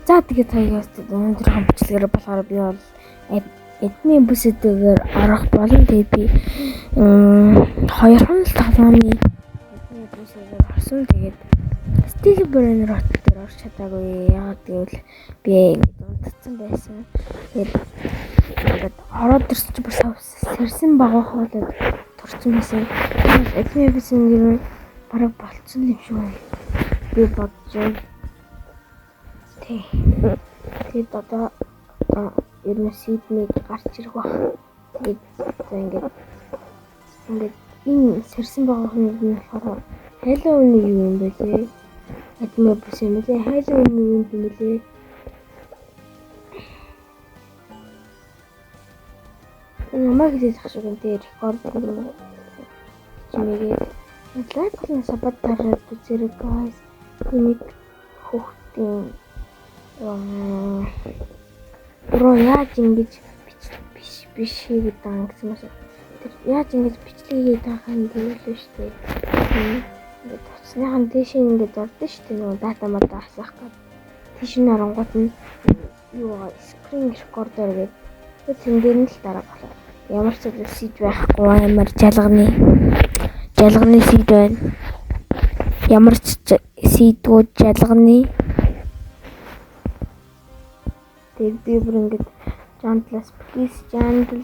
За тэгээд хоёроос өнөөдрийнхөө бичлэгээр болохоор би бол admin бүсэдгээр орох болон тэгээд би хоёрхан л тоглоомын admin бүсэдгээр орсон. Тэгээд Steel Banner хотол дээр орч чадаагүй. Яагаад гэвэл би ингээд унтцсан байсан. Тэгээд ингээд ороод ирсэн чи бүр сарсан багуу хоолой төрсэн байсан. Admin бүсэн нэр бараг болцсон юм шиг байна. Би бодож байна. Тэгээд одоо ер нь Сиднейд гарч ирэх баг. Тэгээд за ингээд энэ сэрсэн байгаа хүн нь болохоор Halloween юу юм бэ лээ? Адмаа бүс юм лээ. Halloween юу юм бэ лээ? Намайг хэлэх ах шиг энэ рекорд чимээгээд лайк болон sub дараад үзээрэй guys. Энийг хүүхдийн Бро яаж ингэж биш биш хийгээд байгаа гэсэн юм шиг. Тэр яаж ингэж бичлэг хийгээд байгаа юм гэвэл шүү дээ. Ингээд утасныхан дээш ингээд ордон шүү дээ. Нөгөө дата мата асаах гээд. Тийш нь оронгууд нь юу байгаа screen recorder гэдэг. Тэн дээр нь л дараа болохоор ямар ч зүйл сид байхгүй амар жалганы сид байна. Ямар ч сидгүй жалганы. Тэгээд би бүр ингээд Jandlas please Jandal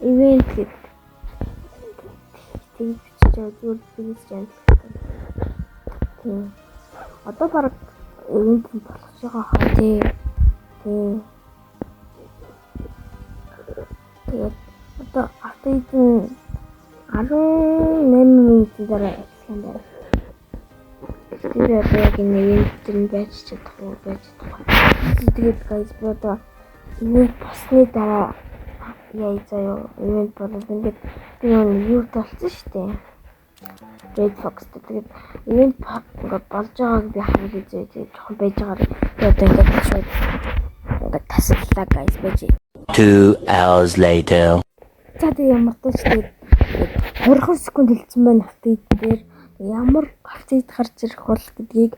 event гэдэг тэгж бичиж байгаа зүгээр please Jandal. Тийм. Одоо баг event болох байгаа хаа тий. Тийм. Тэгээд одоо update нь 18 минутын дараа эхлэх юм байна. Тэр одоо яг энэ event дээр нь байж чадахгүй байж чадахгүй. Тэгээд guys би одоо event болсны дараа яа заяа event болоод ингээд би нэг юу толцсон шүү дээ. Red Fox тэгээд event ингээд болж байгааг би харъя зөө тэгээд жоохон байж байгаагаар би одоо ингээд шууд ингээд тасаллаа guys байж. 2 hours later. За тэгээд ямар ч тэгээд 20 секунд хэлсэн байна update дээр ямар update гарч ирэх бол гэдгийг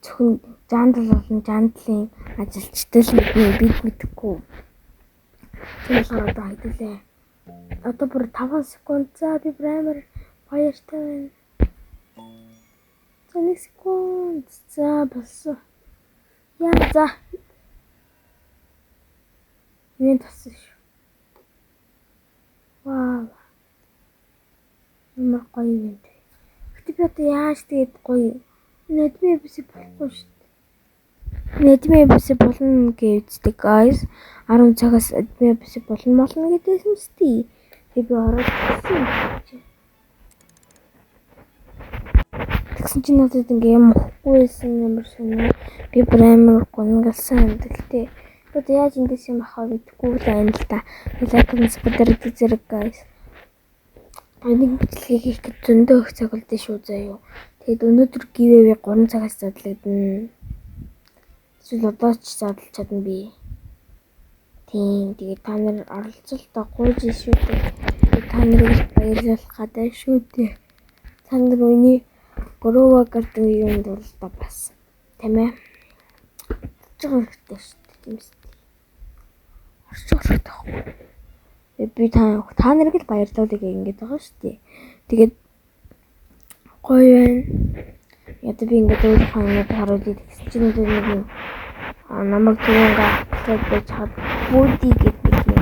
зөвхөн Jandal болон Jandal-ын ажилчтай л мэднэ, бид мэдэхгүй. Тийм болохоор одоо хэдүүлээ. Одоо бүр 5 секунд. За би бүр амар баяртай байна. За 1 секунд. За болсон. Яа за. Юу тассан шүү. Вау. Ямар гоё юм бэ. Гэтэ би одоо яаж тэгээд гоё Надми бүсээ болохгүй шүү дээ. Надми бүсээ болно гэвчдэг guys. 10 цагаас адми бүсээ болно гэдээсэн үстэй. Тэгээ би ороод ирсэн юм. Тэгсэн чинь надад ингээ юм өгөхгүй байсан ямар сонио. Би бүр амар гонгалсан юм дэлтэй. Одоо яаж эндээс юм авах мэдэхгүй л байна л да. Лайк and subscribe зэрэг guys. Нэг бичлэгийг хийх гэж зөндөө их цаг үлдээ шүү заяа. Тэгээд өнөөдөр giveaway 3 цагаас задлагдана. Эсвэл одоо ч задлж чадна би. Тийм тэгээд та нар оролцолтоо гуйж шүү дээ. Та нарыг баярлуулах гэдэг шүү дээ. Та нар үний Grow a Garden юунд бол та бас тийм ээ. Орчих хэрэгтэй шүү дээ. Тийм үү. Орчих хэрэгтэй байхгүй. Би та нарыг л баярлуулъя гэх ингэж байгаа шүү дээ. Тэгээд гоё байна. Одоо би ингээд өөрийнхөө юмнууд харуулъя гэсэн чинь нэг юм намайг түрүүнгээ апплайд байж хаад Woody гэдэг юм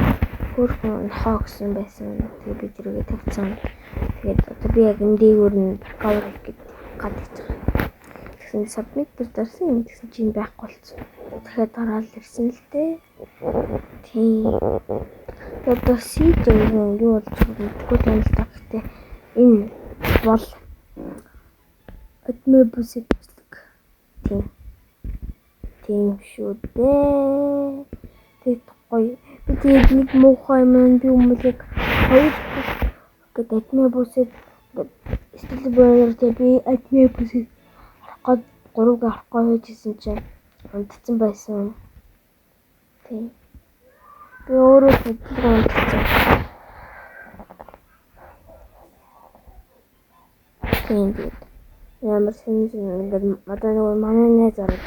хөөрхөн нохоо гэсэн байсан. Тэгээд би тэрийгэ тавьсан. Тэгээд одоо би яг энэ дээгүүр нь паркур хийх гээд гад хийж байгаа. Тэгсэн submit дээр дарсан юм тэгсэн чинь байхгүй болсон. Дахиад дараал ирсэн л дээ. Тийм. Тэгээд одоо seed юу болж байгааг мэдэхгүй л байна л да. Гэхдээ энэ бол адмаа бүсэд бичлэг. Тийм. Тийм шүү дээ. Тэгээд гоё. Би тэгээд нэг муухай юм би өмнө яг хоёр гээд адмаа бүсэд Steel Banner дээр би адмаа бүсэд орох гээд 3-ыг орох гээд хийжсэн чинь унтцсан байсан. Тийм. Би өөрөө хөдөлгөөн унтцсан. Тийм тэгээд ямар сонин ингээд одоо нөгөө манай найз ороод.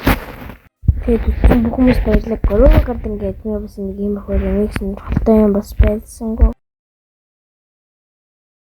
Тэгээд бүх хүмүүс баярлаг. Grow Garden гэдэг би бас нэг иймэрхүү нэг сонирхолтой юм бас байсангүй.